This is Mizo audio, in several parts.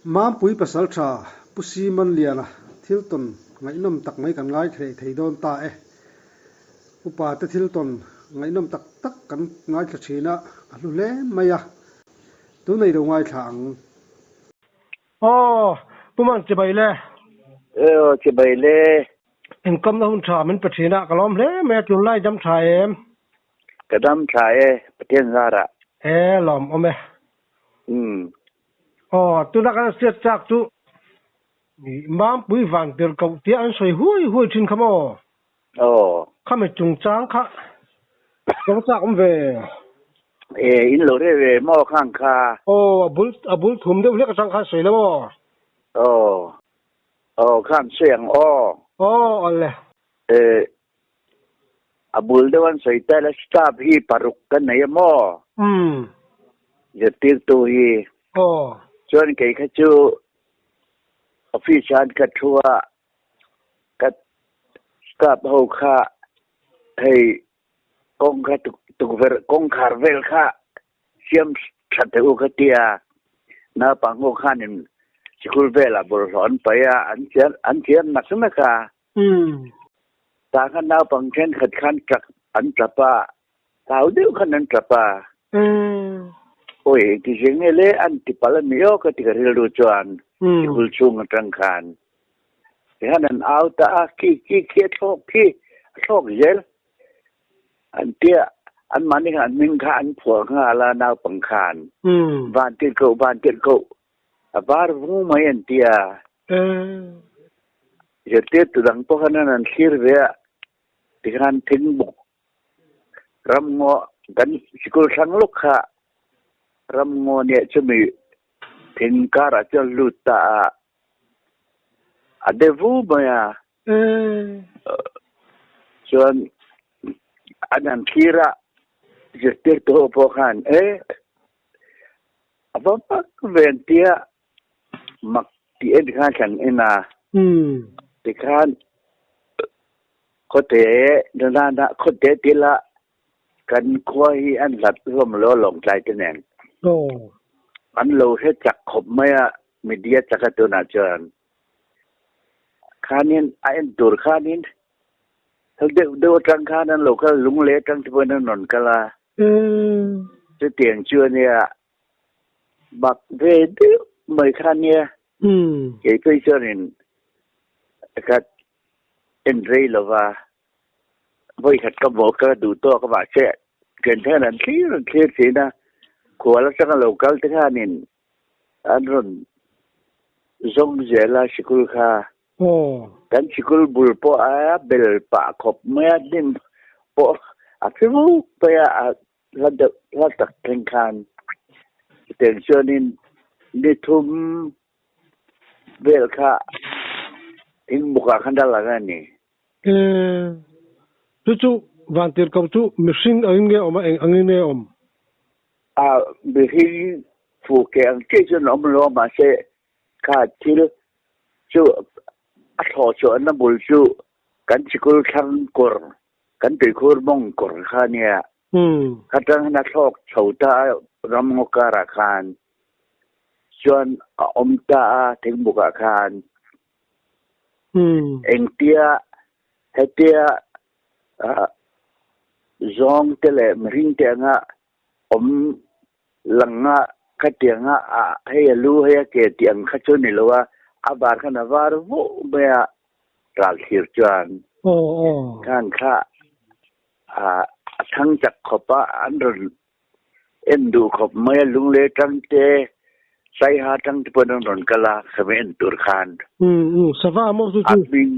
Mampui Pasaltha Pu Simanliana thil tawn ngaihnawm tak mai kan ngaithla thei dawn ta e. Upa te thil tawn ngaihnawm tak tak kan ngaithla thin a, a hlu hle mai a. Tunei lo ngaithla ang. Aw, Pu Man chibai le. Aw, chibai le. Inkawmna hun tha min pe thin a, ka lawm hle mai a, tunlai dam tha em? Ka dam tha e, Pathian zarah. E, lawm awm e. Umm. Aw, tuna kan hriat chak chu Mampui van tirh koh tia an sawi huai huai thin kha maw? Aw. Khami chungchang kha ka va chak awm ve. E, in lo reh ve maw khang kha? Aw, a bul a bul thum deuh hlek atang khan sawi lo aw. Aw, aw khan sawi ang aw. Aw, awle. E, a bul deuh an sawi ta ila staff hi paruk ka nei a maw? Umm. Zirtirtu hi. Aw. Chuan kei kha chu office ah an ka thu a, ka staff ho kha hei kawng kha tukverh kawngkhar vel kha siam tha teh u ka ti a, naupang ho khanin sikul velah bawlhhlawh an paih a, an chiar an chiar nak nak a. Tah khan naupang thenkhat khan tap an tap a, hlau deuh khan an tap a. Awi engti zeng nge le an ti palh a ni aw ka ti ka rilru chuan sikul chhung atang khan. Tihian an au ta a, khi khi khi a thlawk khi a thlawk zel an tia anmahni khan an hming kha an phuah nghal a naupang khan. Van tirhkoh van tirhkoh a var vung mai an tia. Zirtirtu dang pawh khan an thlir ve a, tikhan thingbuk ramngaw kan sikul thlang lawk kha ramngaw nia chumi thing karah chuan lut ta a, a de vu mai a. Chuan an han thlir a, zirtirtu ho pawh khan e a va mak ve an tia. Mak tih en khan kan en a, tikhan khawte nana khawte tila kan khua hi an hlat hlawm lo Lawngtlai te nen. An lo hre chak khawp mai a media chak a tunah chuan. Khanin a en tur khanin hel deuh deuh atang khan an lo kal lung leh atang te pawhin an rawn kal a. Chutiang chu a nia. Bak ve deuh mai kha nia. Kei phei chuanin ka en rei lo va, vawi khat ka bawh ka duh tawk a mahse ken hian an thlir an thlir thin a, khual atanga lo kal te khanin an rawn zawng zel a sikul kha. Kan sikul bul pawh a bel pah khawp mai a, hnim pawh a phi vuk mai a, Hla deuh hla tak thleng khan chutiang chuanin ni thum vel kha thing bukah khan a lang a ni. Chu chu vantirhkoh chu mihring angin nge awm a, eng angin nge awm? A, mihring fu ke ang chiah chuan a awm lo a, mahse kha thil chu a thlawh chhuahna bul chu kan sikul thlang kawr Kan tuikhur mawng kawr kha nia. Khatang hian a thlawk chho ta a ram ngaw karah khan chuan a awm ta a thingbukah khan. Engtia hetia zawng te leh mihring te anga awm langa khatianga a hei a lu hei a ke tih ang kha chu ni lo a, a var khan a var vuh mai a ral thlir chuan khan kha a thang chak khawp a, an rawn en duh khawp mai a, lungle tang te saiha tang te pawhin an rawn kal a khami en tur khan. Sava maw chu chu? A hming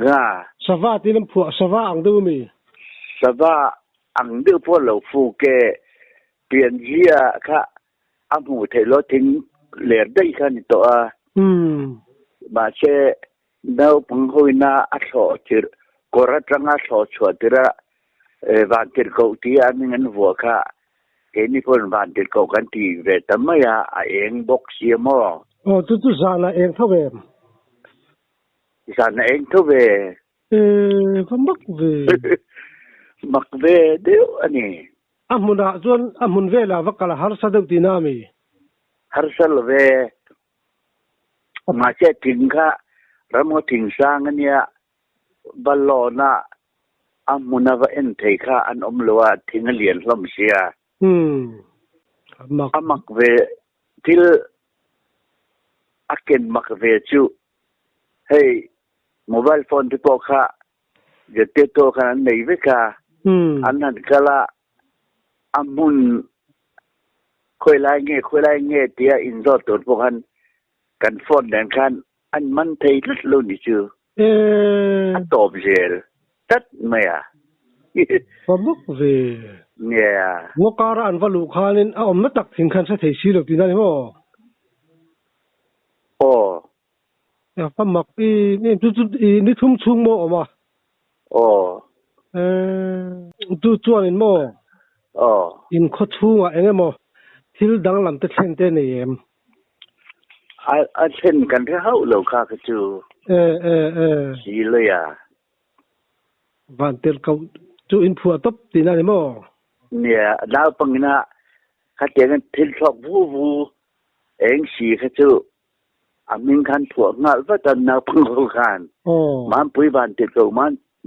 nga. Sava tiin an phuah, sava ang deuh ami? Sava Ang deuh pawh lo fuk e, pianzia kha a hmuh theih lo thing ler daih kha a ni tawh a. Mahse, naupang hoina a thlawh tirh, kawr atanga thlawh chhuah tirh a vantirhkoh tia a hming an vuah kha keini pawn vantirhkoh kan ti ve ta mai a, a eng bawk si a maw? Aw, chu chu zan a eng tho ve. Zan a eng tho ve. Eee, va mak ve. Mak ve deuh a ni. A hmunah chuan a hmun velah va kal a harsa deuh tihna a mi? Harsa lo ve. Mahse thing kha ramngaw thing sang a nia, va lawn a, a hmun a va en thei kha an awm lo a, thing a lian hlawm sia. A mak ve thil a ken mak ve chu hei mobile phone te pawh kha zirtirtu khan an nei vek a, an han kal a, a hmun khawi lai nge khawi lai nge tia inzawt tur pawh khan kan phone nen khan an man thei tlat lo ni chu a tawp zel tlat mai a. Va bawk ve. Nia. Ngaw kara an va luh khanin a awmna tak thing khan hre thei si lo tihna ni maw? Aw. Ka mak i chu chu i ni thum chhung maw awm a? Aw. Chu chuanin maw? Aw. In khaw chhungah eng emaw thil danglam te thlen te nei em? A thlen kan hre hauh lo kha kha chu. E e e. Si lawia. Van tel ko chu in phuah tawp tihna ni maw? Nia, naupangina khatiang thil thlawk vu vu eng si kha chu A hming khan phuah nghal vat a naupang ho khan. Mampui van tirh ko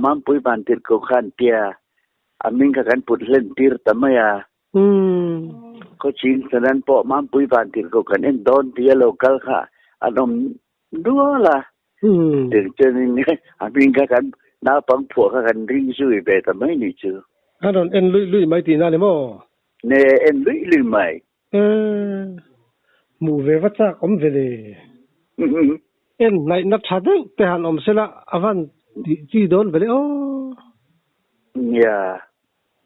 Mampui van tirh ko khan tia a hming kha kan put hlen tir ta mai a. Khawchhing sanan pawh Mampui van tirh ko kan en dawn tia lo kal kha an awm nual a. Tichuanin a hming kha kan naupang phuah kha kan ring zui ve ta mai ni chu. An rawn en luih luih mai tihna ni maw? Ne en luih luih mai. Eeh, hmuh ve va chak awm ve le. En hnaihna tha deuh te han awm sela a van tih chi dawn ve le aw. Nia.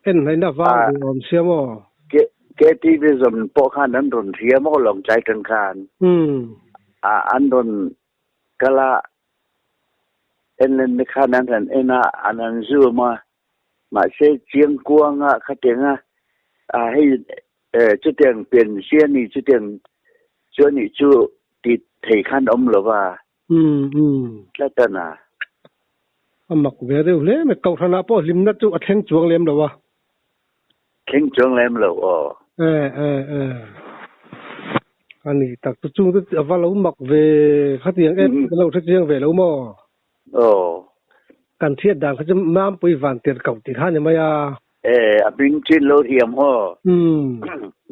En hnaihna vang ve awm sia maw? KTV zawm pawh khan an rawn hria maw Lawngtlai tan khan. An rawn kal a, en len te khan an han en a, an han zoom a, Mahse, Chiangkuanga khatianga hei chutiang pian si a ni, chutiang chu a nih chu ti thei khan awm lo va. Tlat a na. A mak ve deuh hle mai. Kohhranah pawh hlimna chu a thleng chuang lem lo a. Thleng chuang lem lo aw. E e e. A ni tak chu chung te a va lo mak ve khatiang em ka lo hre chiang ve lo maw? Aw. Kan hriat dan kha chu Mampui van tir ko tih kha a ni mai a. E, a hming chin lo hiam haw. Umm.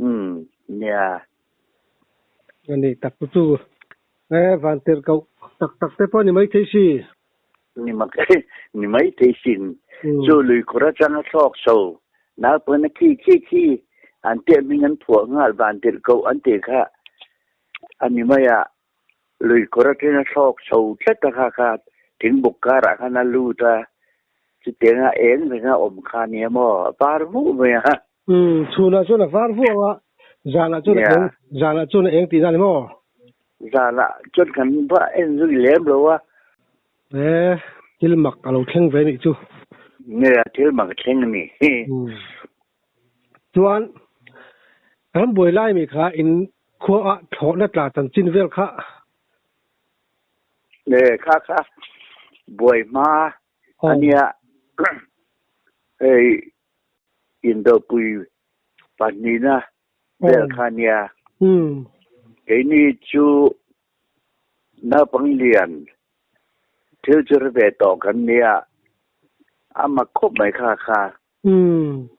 Umm, nia. A ni tak chu chu. E, van tir ko tak tak te pawh a ni mai thei si. Ni mak ni mai thei sin. Chu lui kawr atanga thlawk chho, naupangna khi khi khi an tih a hming an phuah nghal van tirh ko an tih kha a ni mai a. Lui kawr atanga thlawk chho tlat a kha kha thingbuk karah khan a lut a, chutianga eng renga awm kha a nia maw, a var vuh mai a. Umm, chhunah chuan a var vuh ang a, zanah chuan a eng, zanah chuan a eng tihna a ni maw? Zanah chuan kan va en zui lem lo a. E, thil mak a lo thleng ve nih chu. Nge a thil mak a thleng a ni. Umm, chuan rambuai lai mi kha in Khua ah thlawhna tla chanchin vel kha. Le kha kha buai hma a nia hei indopui pahnihna vel kha a nia. Keini chu naupang lian thil chu hre ve tawh kan nia a mak khawp mai kha kha. Umm.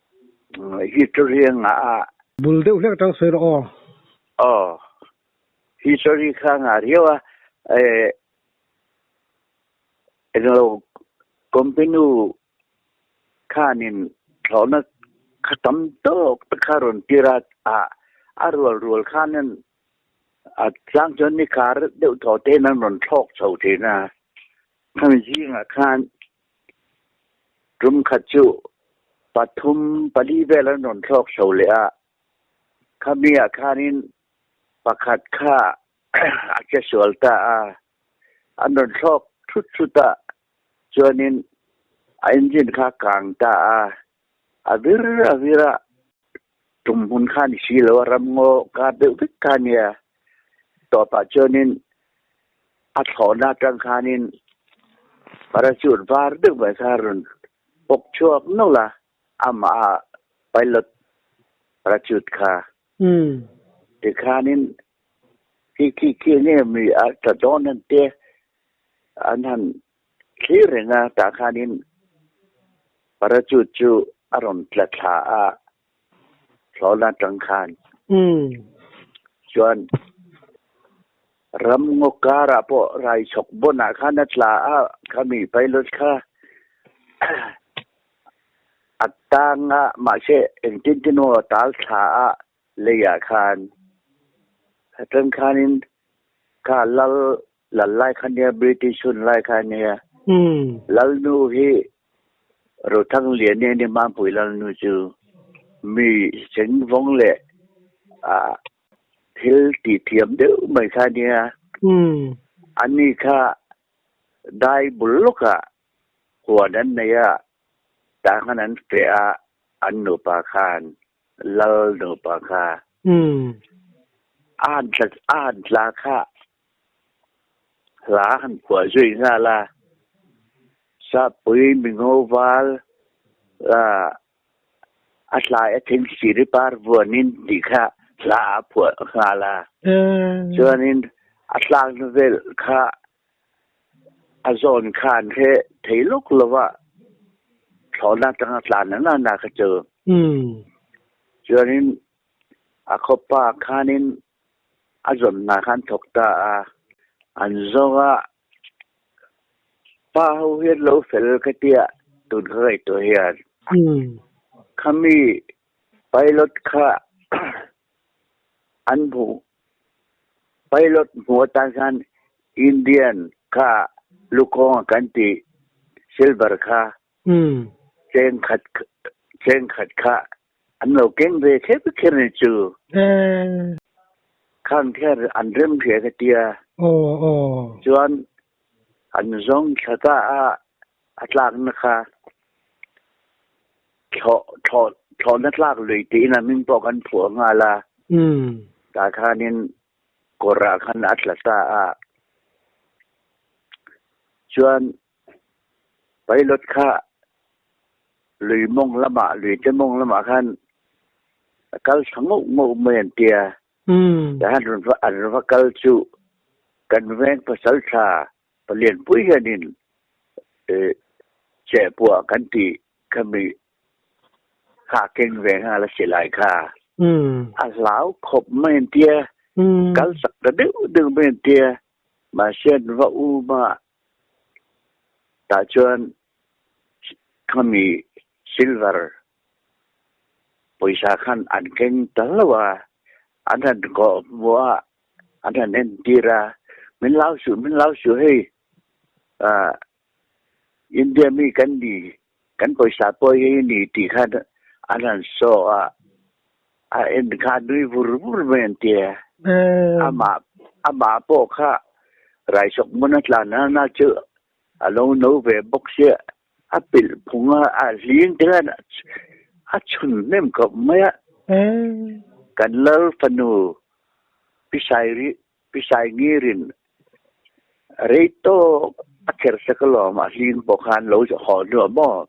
History a ngah a. Bul deuh hlek atang sawi rawh aw. Aw. History kha a ngah riau a. Eh, englo company khanin thlawhna kha tam tawk tak kha rawn tir a, a a rual rual khanin a chang chuan ni khar deuh thaw tein an rawn thlawk chho thin a. Khami zingah khan Tum khat chu pathum pali vel an rawn thlawk chho leh a, khami ah khanin pakhat kha a che sual ta a, an rawn thlawk thut thut a, chuanin a engine kha a kang ta a, a vir a vir a, tum hmun kha a ni si lo a, ramngaw kar deuh vek kha a nia, tawpah chuanin A thlawhna atang khanin parachute var deuh mai kha rawn pawk chhuak nawlh a, amah a pilot parachute kha. Tikhanin Khi khi khi nge mi a tla dawn an tia an han thlir reng a, tah khanin parachute chu a rawn tla thla a, thlawhna atang khan chuan ram ngaw karah pawh raichhawk bawnah khan a tla a, khami pilot kha a tang a, mahse engtin tin emaw a tal thla a leiah khan atang khanin kha lal lal lai kha nia British hun lai kha nia lalnu hi Rothangliani a ni Mampui lalnu chu mi chengvawng leh ah thil tih thiam deuh mai kha nia ani kha dai bul lawkah huan an nei a tah khan an feh a an nupa khan Lal nupa kha a han tla a han tla kha hla a han phuah zui nghal a, Sappui mingo val a hlai a thing siri par vuanin tih kha hla a phuah nghal a, chuanin a tlakna vel kha a zawn khan he thei lawk lova thlawhna atanga tlan an an a kha chu. Chuanin a khawpa khanin a zawnna khan thawk ta a, an zawng a, pa ho hian lo fel ka tia tun ka ngaihtuah hian. Khami pilot kha an hmuh Pilot hmuh atan khan Indian kha lukawng a kan tih silver kha cheng khat cheng khat kha an lo keng ve kher kher ni chu. Khang kher an rem hria ka tia. Chuan an zawng thla ta a a tlakna kha thlawh thlawh thlawhna tlak lui tiin a hming pawh kan phuah nghal a. Tah khanin kawrah khan a tla ta a. Chuan pilot kha lui mawng lamah lui te mawng lamah khan a kal thla ngauh ngauh mai an tia. Tah hian rawn va an va kal chu kan veng pasal tha Palianpui hianin chehpuah kan tih khami kha keng ve nghal a si lai kha. A hlau khawp mai an tia, kal sak ta deuh deuh mai an tia, mahse an va um a, tah chuan khami silver pawisa khan an keng ta hlauh a, an han kawh hmuh a, An han entir a, min lau suh, min lau suh hei, ah India mi kan ni, kan pawisa pawh hi ni tih khan an han saw a, a en kha nui vur vur mai an ti a. Amah, amah pawh kha raisawk hmun a tlan a na chu a lo no ve bawk sia, a pilh phung a, a hling te khan a chhun hnem khawp mai a. Kan lal fanu Pisai ngirin rei tawk a kher sak alawm a hling pawh khan lo haw hnuah maw?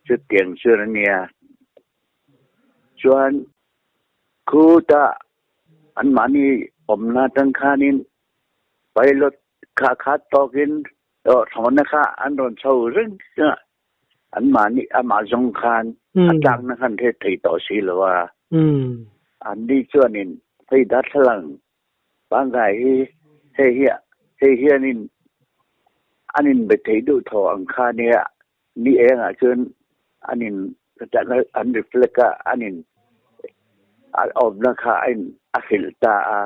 Chutiang chuan a nia. Chuan khutah anmahni awmna atang khanin pilot kha khat tawkin thlawhna kha an rawn chho reng a, anmahni amah zawng khan a tlakna khan hre thei tawh si lo a. Anni chuanin hei darthlalang pangngai hi hei hi hei hianin an inbe thei duh thaw ang kha nia ni engah chuan an in an reflect a an in a awmna kha a in a hrilh ta a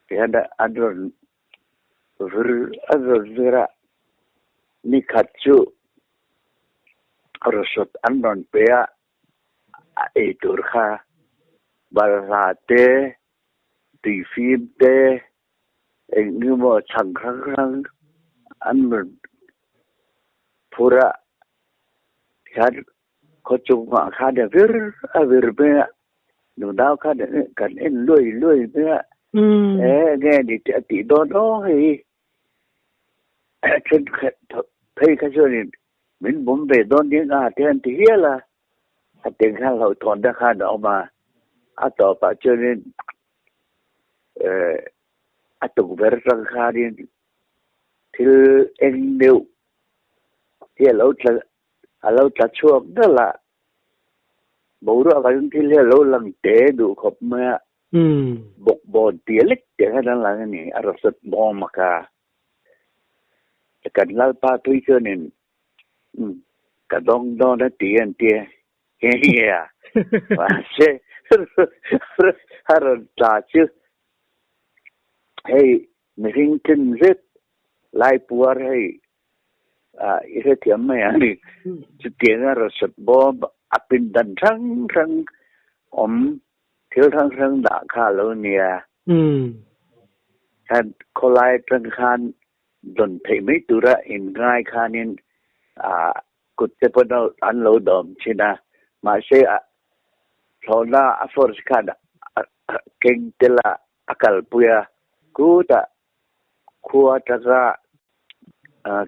tihian an rawn Vir a vir vir a, ni khat chu rawsawt an rawn pe a, a ei tur kha balhla te, tuifim te, eng emaw chhang hrang hrang an rawn phur a, tihian khaw chungah khan a vir a vir mai a, nunau khan kan en luai luai mai a, e nge ni tih a tih dawn aw hei thenkhat phei kha chuanin min bum ve dawn ding a te an ti hial a, a teng khan hlauhthawnna khan a awm a, a tawpah chuanin. Eh a tukverh atang khanin thil eng deuh hi a lo tla a lo tla chhuak dal a, boruak ah chuan thil hi a lo lang te duh khawp mai a, bawkbawn tia lek te khan a lang a ni, a rawn sawt bawm a kha. Kan Lalpa tui chuanin ka dawng dawn a ti an tia nghe nghe a, mahse a rawn tla chu hei mihring tlin zet lai puar hei i hrethiam mai ang ni. Chutianga rawn sawt bawm a pindan hrang hrang awm thil hrang hrang dah kha a lo nia. Khan khawlai atang khan dawn theih mai tura inngai khanin kut te pawh an lo dawm thin a, mahse thlawhna a force khan keng tel a a kalpui a, kutah khua atanga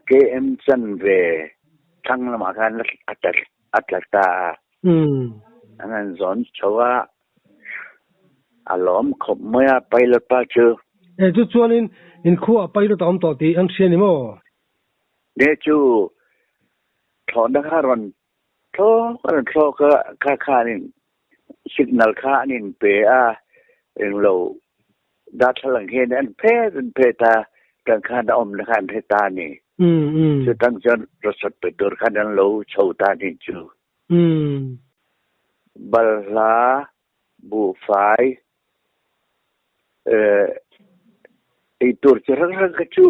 KM chanve thlang lamah khan a tla ta a, an han zawn chho a, a lawm khawp mai a pilot pa chu. E chu chuanin in khuaah pilot a awm tawh tih an hria ni maw? Ne chu thlawhna kha rawn thlawk a rawn thlawk a, kha khanin signal kha an inpe a, englo darthlalang hian an phet an phet a, tang khan a awmna kha an hre ta a ni. Chutang chuan rawsawt pe tur khan an lo chho ta a ni chu. Balhla, buhfai, eitur chi hrang hrang kha chu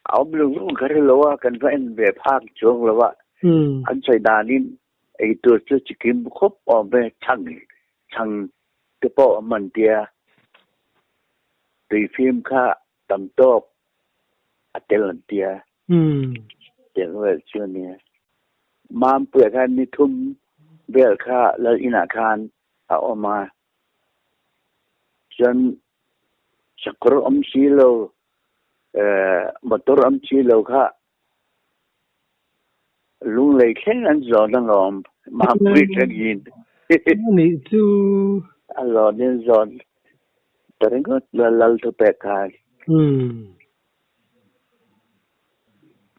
a awm lung lung ka hre lo a, kan va en ve phak chuang lo a, an sawi danin eitur chu chikim khawp awm e, chhang chhang te pawh awm an tia, tuifim kha tam tawk a tel an tia, tiang vel chu a nia. Mampuia khan ni thum vel kha lal inah khan a awm a, chuan sakawr awm si lo motor awm si lo kha lunglei thleng an zawn alawm Mampui thlengin ni chu a zawn in zawn ta ringawt la lal thupek khan.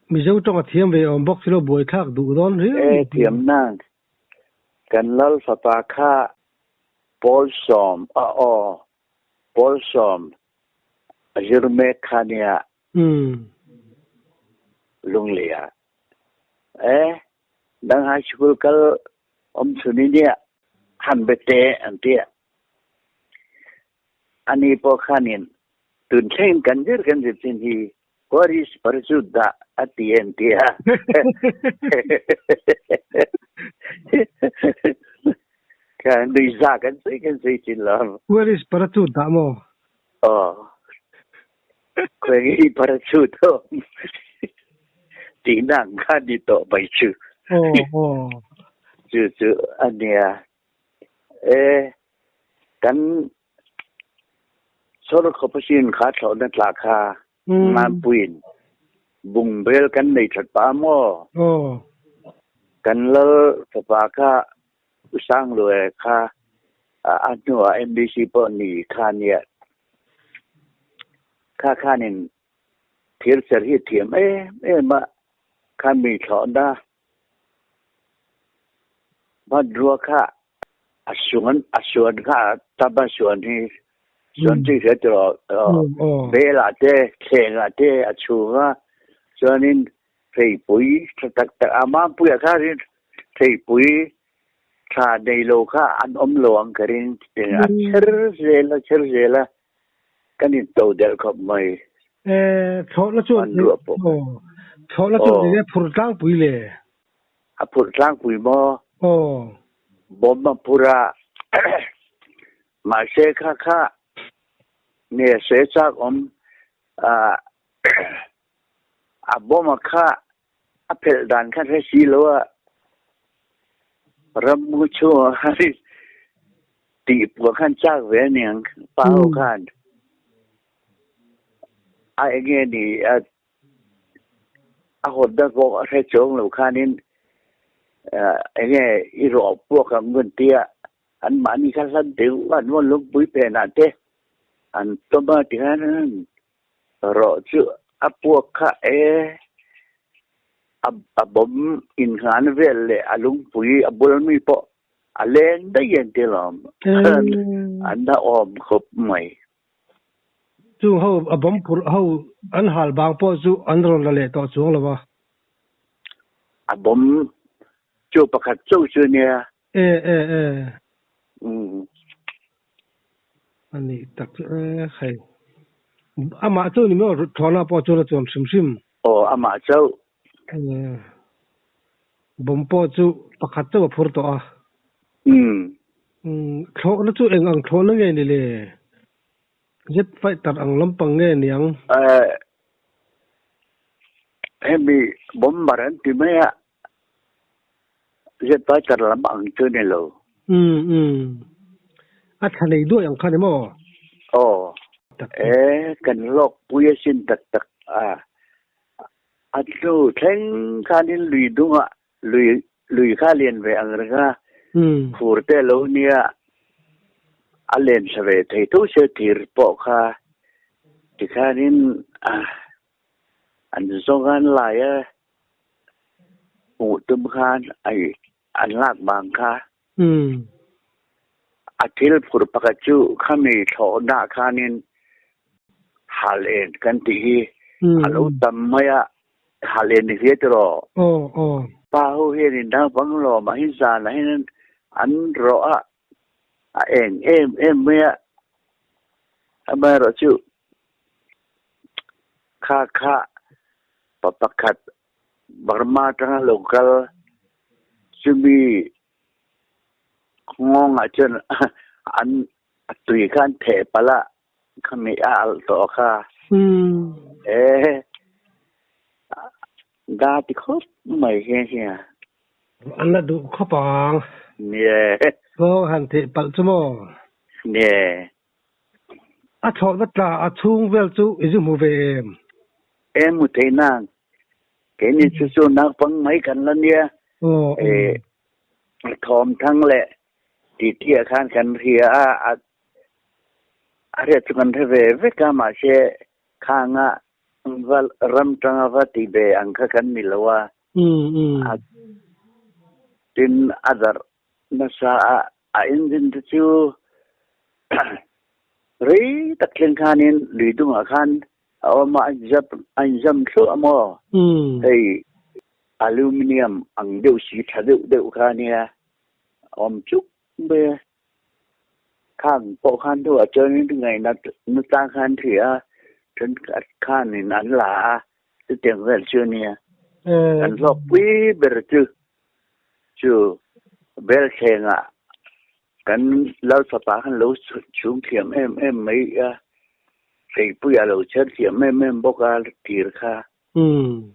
Mizo tawng a thiam ve awm bawk si lo buaithlak duh dawn riau. E thiam nang Kan lal fapa kha pawl sawm a aw, pawl sawm a zir mek kha nia Lunglei ah. E, dang high school kal awm chhun i nia, han be te an tia. Ani pawh khanin tun thleng kan zir kan zir chin hi Where is parachute dah a ti en tia. Kan nui za kan sawi kan sawi thin lo. Where is parachute dah maw? Aw. Khawi nge parachute a awm tihna ang kha ni tawh mai chu. Aw aw. Chu chu a nia. E kan Chawr khawp asin kha thlawhna tla kha Nganpuiin bungbel kan nei that pah a maw? Kan lal fapa kha U Sanglue kha a hnuah MBC pawh ni kha nia. Kha khanin thir cher hi thiam em em a, kha mi thlawhna hmanrua kha A suan a suan kha tam a suan hi suan chi hria ti rawh bel ah te thleng ah te a chhung a chuanin theipui tha tak tak a mampui ah khanin theipui tha nei lo kha an awm lo ang ka ring a chher zel a chher zel a kan in to delh khawp mai. Thlawhna chuan thlawhna chuan enge phur tlangpui le? A phurh tlangpui maw? Aw. Bomb a phur a. Mahse kha kha nge se chak awm a bomb a kha a phelh dan kha hre si lo a ram ngu chhungah khan tih puah khan chak ve a niang pa ho khan a enge ni a A hawtna pawh a hre chuang lo khanin eng nge i rawh puak ang ngun tia anmahni kha hlan deuh an vawn lungpui phenah te An tawm a tikhan rawh chu a puak kha e, a bomb innghan vel leh a lungpui a bul mi pawh a leng daih an ti lawm. An la awm khawp mai. Chung ho a bomb phurh ho an hal bang pawh chu an rawn la leh tawh chuang lo a. A bomb chu pakhat chauh chu nia. E e e. Umm. A nih tak chu e hei. Amah chauh ni maw thlawhna pawh chuan a chuan hrim hrim. Aw amah chauh. E. Bomb pawh chu pakhat chauh a phur tawh a. Umm. Umm thlawhna chu eng ang thlawhna nge ni le? Jet fighter ang lampang nge niang? E. Hemi bomber an ti mai a. Jet fighter lam ang chu ni lo. Umm umm. A thla nei duai ang kha ni maw? Aw. E kan lawk pui asin tak tak a. A hnu thleng khanin lui dungah lui lui kha lian ve ang reng a. Phur te lo nia a len thla ve thei tho se thir pawh kha tikhanin an zawng an lai a. Hmuh tum khan ai an lak vang kha. A thil phur pakhat chu khami thlawhna khanin hal en kan tih hi a lo tam mai a, hal en ni hria tiraw? Pa ho hianin naupang lawmah hi zanah hian an rawh a, a eng em em mai a, amaherawhchu Kha kha pa pakhat Burma atanga lo kal chumi nghawngah chuan an a tui kha an theh palh a, khami a alh tawh kha. E da ti khawp mai hian hia. An la duh khawp ang. Nie. Nghawng han theh palh chu maw? Nie. A thlawhna tla a chhung vel chu i zu hmu ve em? Em hmu thei nang. Keini chu chu naupang mai kan la nia. E thawm thang leh titi ah khan kan hria a, a hriat chu kan hre ve vek a, mahse khanga va ram tanga va ti ve ang kha kan ni lo a. Tin a darh Nasa a a engine te chu rei tak thleng khanin lui dungah khan a awm a, a inzam thluah a maw? Hei aluminium ang deuh si tha deuh deuh kha nia a awm chuk mai a. Khang pawh khan hnuah chuanin ngaihna natang khan thih a, thenkhat khanin an la a, chutiang vel chu a nia. Kan hlawkpui ber chu Chu belthlengah kan Lalfapa khan lo chhung thiam em em mai a, Hleipuia lo chher thiam em em bawk a tir kha.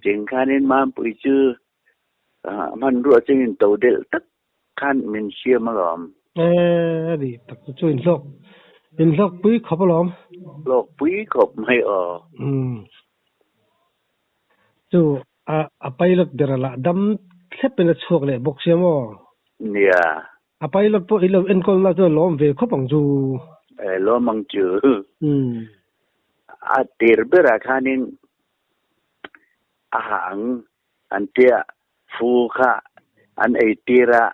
Cheng khanin Mampui chu hmanrua chungin to delh tak khan min siam alawm. E, a ni tak chu chu inhlawk, inhlawkpui khawp alawm. Hlawkpui khawp mai aw. Chu a a pilot ber a lah dam thlep in a chhuak leh bawk sia maw? Nia. A pilot pawh i lo enkawl na chuan lawm ve khawp ang chu. E lawm ang chu. A tir berah khanin a ha ang an tia fu kha an ei tir a,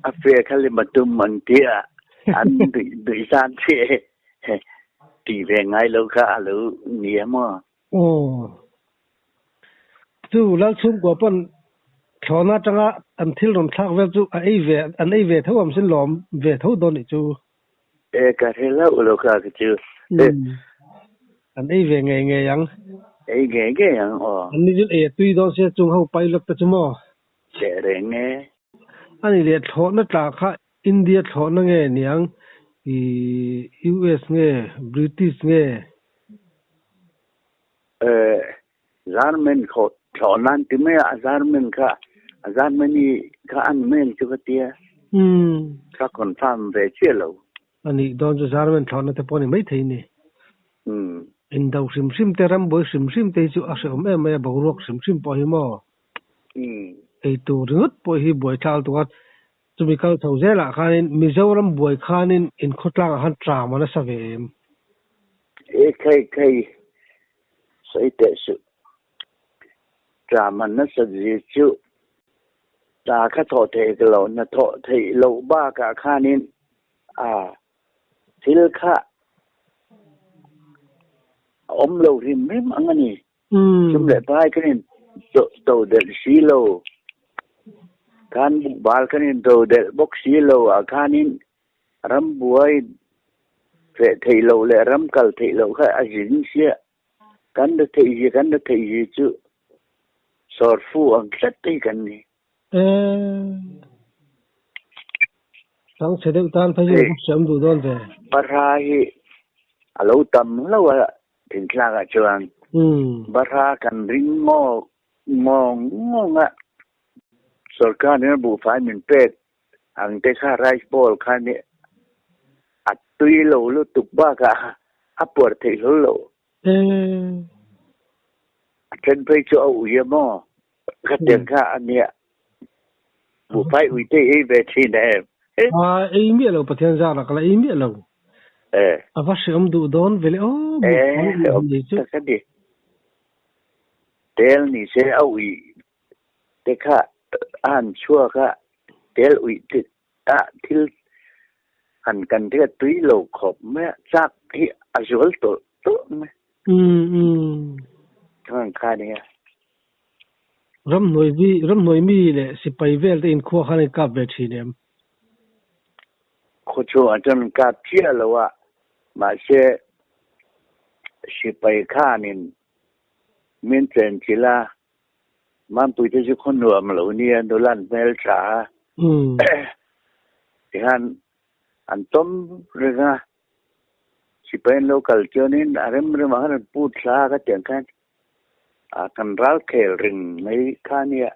a fe kha lem a tum an tia an duih zan che tih ve ngai lo kha a lo ni a maw? Aw. Chu Lalchhungkua pawn thlawhna atanga an thil rawn thlak vel chu a ei ve an ei ve tho awm sin lawm ve tho dawn nih chu. E ka hre hlauh lo kha ka chu. An ei ve ngei ngei ang. Ei ngei ngei ang aw. An ni chu ei a tui dawn sia chung ho pilot te chu maw? Teh reng e. Ani leh thlawhna tla kha India thlawhna nge niang i US nge British nge? Eh German khaw thlawhna an ti mai a, a German kha a Germany kha an mail chu ka tia. Ka confirm ve chiah lo. A nih dawn chu German thlawhna te pawh a ni maithei ni. Indo hrim hrim te rambuai hrim hrim te hi chu a hrehawm em mai a boruak hrim hrim pawh hi maw? Eitur ringawt pawh hi buaithlak lutuk a. Chumi kal chho zelah khanin Mizoram buai khanin inkhawtlangah khan ṭam a nasa ve em? E khai khai, sawi teh suh. Ṭam a nasa zir chu ta kha thawh theih ka lo, hna thawh theih loh bakah khanin a thil kha a awm lo hrim hrim ang a ni. Sum leh pai kan in to delh si lo, khan bukbal kan in to delh bawk si lo ah khanin ram buai feh theih loh leh ram kal theih loh kha a zin sia. Kan la theih zia kan la theih zia chu sawrfu ang tlat te hi kan ni. Chang chhe deuh tan phei chu siam duh dawn ve. Bahra hi a lo tam hlauh a thingtlak ah chuan bahra kan ring ngawk ngawng ngawng a, sorkar in a buhfai min pek ang te kha rice bowl kha nia a tui lo lutuk bakah a puar theih hlawl lo. A then phei chu a ui a maw? Ka tiang kha a nia. Buhfai ui te ei ve thin em? A ei miah lo Pathian zarah ka la ei miah lo. A va hreawm duh dawn ve le aw buhfai ui hi chu. Tak a ni. Tel ni se a ui te kha a han chhuak a, tel ui te a thil han kan te kha tui lo khawp mai a, chak hi a zual tawlh tawlh mai. Chuan kha nia. Ramhnuai mi, ramhnuai mi leh sipai vel te inkhua khan an kap ve thin em? Khaw chhuah chuan an kap chiah lo a, mahse sipai khanin min chen chilh a, Mampui te chu khaw nuam lo nia, nula an hmel tha a, tikhan an tawm reng a, sipai an lo kal chuanin a rem remah khan an put thla a ka tiang khan a kan ral khel reng mai kha nia.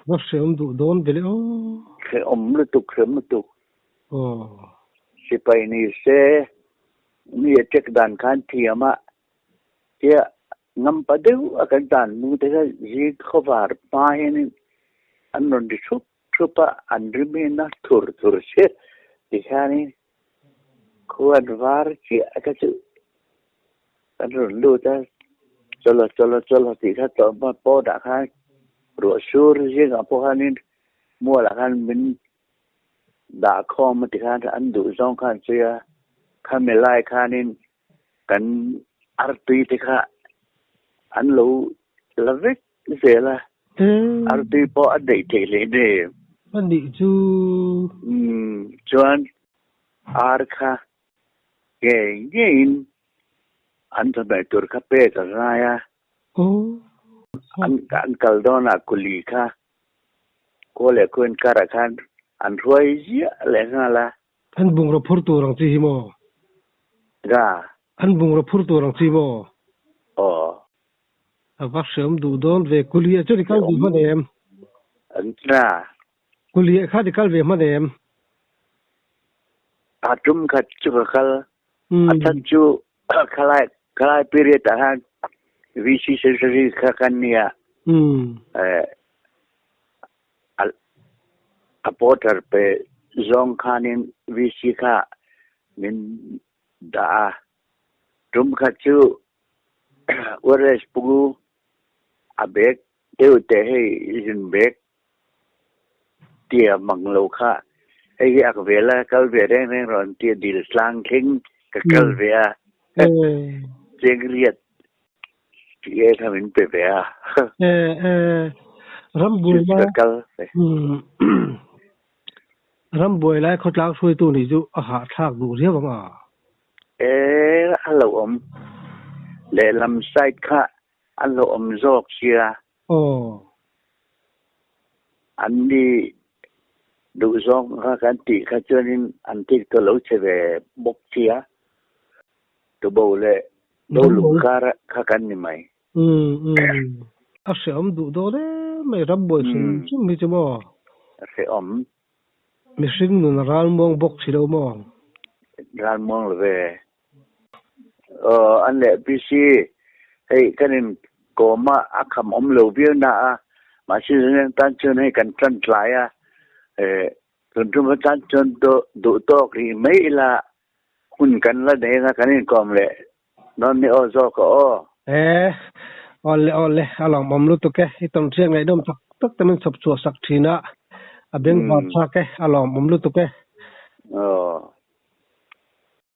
Va hreawm duh dawn ve le aw. Hreawm lutuk, hreawm lutuk. Aw. Sipai ni se mi a check dan khan thiam a, Tia ngampa deuh a kan tan hnu te kha zing khawvar hma hianin an rawn ri thup thup a, an rim hi na thur thur chiah ti hianin khuan var chiah kha chu kan rawn lut a, chawlh chawlh chawlh tih kha tlawmhma pawnah khan ruah sur zingah pawh khanin mualah khan min dah khawm a ti khan an duh zawng khan sawi a, khami lai khanin Kan artui te kha an lo la vek zel a, artui pawh a neih theih hle hle. A nih chu. Umm chuan ar kha ngei ngeiin an chawhmeh tur kha pek a ngai a. An kal dawnah kuli kha kaw leh khaw inkarah khan an hruai ziah leh nghal a. An bungraw phur tur ang chi hi maw? Ga. An bungraw phur tur ang chi maw? Aw. A va hreawm duh dawn ve. Kuliah chu i kal duh hman em? An tla. Kuliah kha i kal ve hman em? A tum khat chu ka kal. A chhan chu khalai khalai period ah khan VC secretary kha kan nia. A porter pe zawng khanin VC kha min dah a, tum khat chu Whereas pu a bag deuh teh hei zin bag tia mang lo kha hei hi ak ve la kal ve reng reng rawh an tia dil tlang thleng ka kal ve a cheng riat Tih kha min pe ve a. Rambuai lai Rambuai lai khawtlang hruaitu nih chu a hahthlak duh riau ang a. E a lo awm lehlam side kha a lo awm zawk sia. Aw. An ni duh zawng kha kan tih kha chuanin an thik tawh lo che ve bawk sia. Tubo leh Dolung kar kha kan ni mai. Umm umm. A hreawm duh dawn em mai rambuai hrim hrim hi chu maw? A hreawm. Mihring nun a ralmuang bawk si lo maw? Ralmuang lo ve. Aw an leh PC hei kan in kawm a a kham awm lo viau na a mahse zan tan chuan hei kan tan tlai a eh. Tun tum atan chuan duh tawk rih mai ila hun kan la nei anga kan inkawm leh dawn ni aw zawk a aw. E, awle awle, a lawmawm lutuk e, i tawnhriat ngaihnawm tak tak te min chhawp chhuah sak thin a, a bengvar thlak e, a lawmawm lutuk e. Aw.